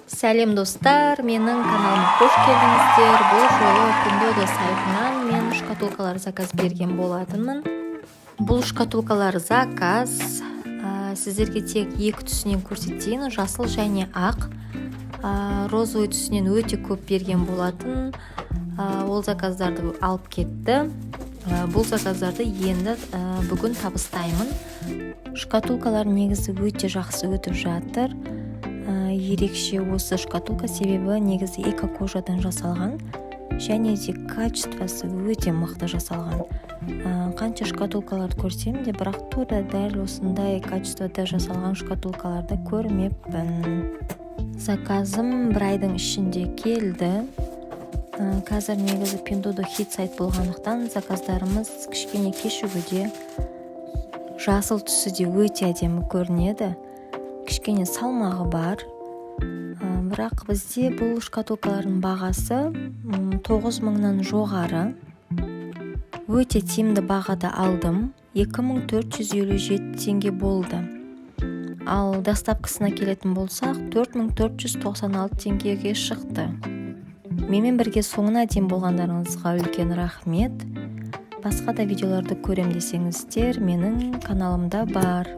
Сәлем, достар! Менің каналыма қош келдіңіздер! Бұл жолы Пиндуодуо сайтынан мен шкатулкалар заказ берген болатынмын. Бұл шкатулкалар заказ. Сіздерге тек екі түсінен көрсетейін: жасыл және ақ. Розовый түсінен өте көп берген болатын. Ол заказдарды алып кетті. Бұл заказдарды енді бүгін табыстаймын. Шкатулкалар негізі өте жақсы өтіп жатыр. Ерекше осы шкатулка, себебі негізі экокожадан жасалған және де качествосы өте мықты жасалған. Қанша шкатулкаларды көрсем де, бірақ тура дәл осындай качествода жасалған шкатулкаларды көрмеппін. Заказым бір айдың ішінде келді. Қазір негізі Пиндуодуо хит сайт болғандықтан, заказдарымыз кішкене кешігуде. Жасыл түсі де өте әдемі көрінеді, кішкене салмағы бар. Бірақ бізде бұл шкатулкалардың бағасы 9000-нан жоғары. Өте тиімді бағада алдым, 2457 теңге болды. Ал доставкасына келетін болсақ, 4496 теңгеге шықты. Менімен бірге соңына дейін болғандарыңызға үлкен рахмет. Басқа да видеоларды көрем десеңіздер, менің каналымда бар.